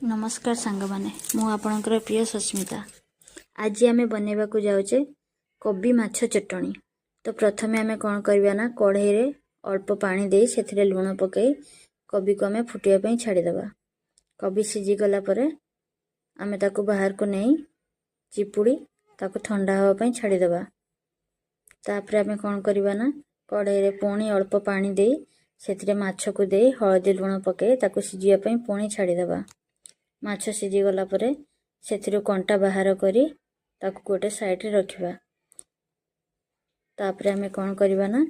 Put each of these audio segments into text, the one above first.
ନମସ୍କାର ସାଙ୍ଗମାନେ, ମୁଁ ଆପଣଙ୍କର ପ୍ରିୟ ସସ୍ମିତା। ଆଜି ଆମେ ବନେଇବାକୁ ଯାଉଛେ କୋବି ମାଛ ଚଟଣି। ତ ପ୍ରଥମେ ଆମେ କ'ଣ କରିବା ନା, କଢ଼େଇରେ ଅଳ୍ପ ପାଣି ଦେଇ ସେଥିରେ ଲୁଣ ପକାଇ କୋବିକୁ ଆମେ ଫୁଟିବା ପାଇଁ ଛାଡ଼ିଦେବା। କୋବି ସିଝିଗଲା ପରେ ଆମେ ତାକୁ ବାହାରକୁ ନେଇ ଚିପୁଡ଼ି ତାକୁ ଥଣ୍ଡା ହେବା ପାଇଁ ଛାଡ଼ିଦେବା। ତାପରେ ଆମେ କ'ଣ କରିବା ନା, କଢ଼େଇରେ ପୁଣି ଅଳ୍ପ ପାଣି ଦେଇ ସେଥିରେ ମାଛକୁ ଦେଇ ହଳଦୀ ଲୁଣ ପକାଇ ତାକୁ ସିଝିବା ପାଇଁ ପୁଣି ଛାଡ଼ିଦେବା। ମାଛ ସିଝିଗଲା ପରେ ସେଥିରୁ କଣ୍ଟା ବାହାର କରି ତାକୁ ଗୋଟେ ସାଇଡ଼ରେ ରଖିବା। ତାପରେ ଆମେ କ'ଣ କରିବା ନା,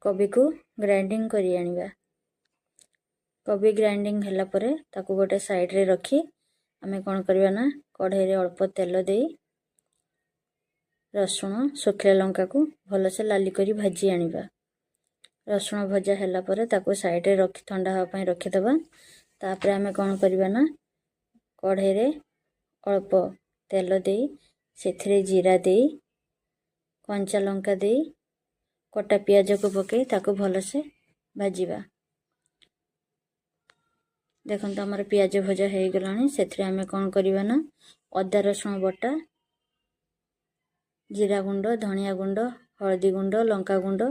କୋବିକୁ ଗ୍ରାଇଣ୍ଡିଙ୍ଗ କରି ଆଣିବା। କୋବି ଗ୍ରାଇଣ୍ଡିଙ୍ଗ ହେଲା ପରେ ତାକୁ ଗୋଟେ ସାଇଡ଼ରେ ରଖି ଆମେ କ'ଣ କରିବା ନା, କଢ଼େଇରେ ଅଳ୍ପ ତେଲ ଦେଇ ରସୁଣ, ଶୁଖିଲା ଲଙ୍କାକୁ ଭଲସେ ଲାଲି କରି ଭାଜି ଆଣିବା। ରସୁଣ ଭଜା ହେଲା ପରେ ତାକୁ ସାଇଡ଼ରେ ରଖି ଥଣ୍ଡା ହେବା ପାଇଁ ରଖିଦେବା। ତାପରେ ଆମେ କ'ଣ କରିବା ନା, କଢ଼େଇରେ ଅଳ୍ପ ତେଲ ଦେଇ ସେଥିରେ ଜିରା ଦେଇ, କଞ୍ଚା ଲଙ୍କା ଦେଇ, କଟା ପିଆଜକୁ ପକାଇ ତାକୁ ଭଲସେ ଭାଜିବା। ଦେଖନ୍ତୁ, ଆମର ପିଆଜ ଭଜା ହେଇଗଲାଣି। ସେଥିରେ ଆମେ କ'ଣ କରିବା ନା, ଅଦା ରସୁଣ ବଟା, ଜିରା ଗୁଣ୍ଡ, ଧନିଆ ଗୁଣ୍ଡ, ହଳଦୀ ଗୁଣ୍ଡ, ଲଙ୍କା ଗୁଣ୍ଡ,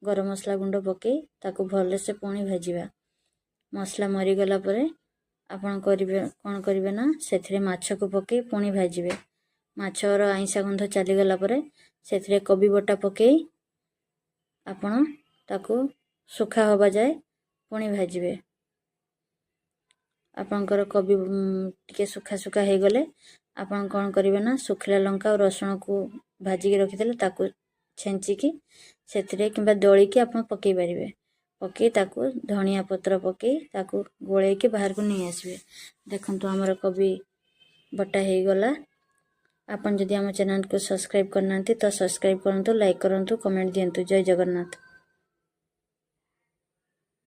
ଗରମ ମସଲା ଗୁଣ୍ଡ ପକାଇ ତାକୁ ଭଲସେ ପୁଣି ଭାଜିବା। ମସଲା ମରିଗଲା ପରେ ଆପଣ କରିବେ କ'ଣ କରିବେ ନା, ସେଥିରେ ମାଛକୁ ପକାଇ ପୁଣି ଭାଜିବେ। ମାଛର ଆଇଁଷା ଗନ୍ଧ ଚାଲିଗଲା ପରେ ସେଥିରେ କୋବି ବଟା ପକାଇ ଆପଣ ତାକୁ ଶୁଖା ହେବା ଯାଏ ପୁଣି ଭାଜିବେ। ଆପଣଙ୍କର କୋବି ଟିକେ ଶୁଖା ଶୁଖା ହେଇଗଲେ ଆପଣ କ'ଣ କରିବେ ନା, ଶୁଖିଲା ଲଙ୍କା ଆଉ ରସୁଣକୁ ଭାଜିକି ରଖିଥିଲେ ତାକୁ ଛେଞ୍ଚିକି ସେଥିରେ କିମ୍ବା ଦଳିକି ଆପଣ ପକାଇ ପାରିବେ। ପକାଇ ତାକୁ ଧନିଆ ପତ୍ର ପକାଇ ତାକୁ ଗୋଳେଇକି ବାହାରକୁ ନେଇ ଆସିବେ। ଦେଖନ୍ତୁ, ଆମର କୋବି ବଟା ହେଇଗଲା। ଆପଣ ଯଦି ଆମ ଚ୍ୟାନେଲକୁ ସବସ୍କ୍ରାଇବ୍ କରିନାହାନ୍ତି ତ ସବସ୍କ୍ରାଇବ୍ କରନ୍ତୁ, ଲାଇକ୍ କରନ୍ତୁ, କମେଣ୍ଟ ଦିଅନ୍ତୁ। ଜୟ ଜଗନ୍ନାଥ।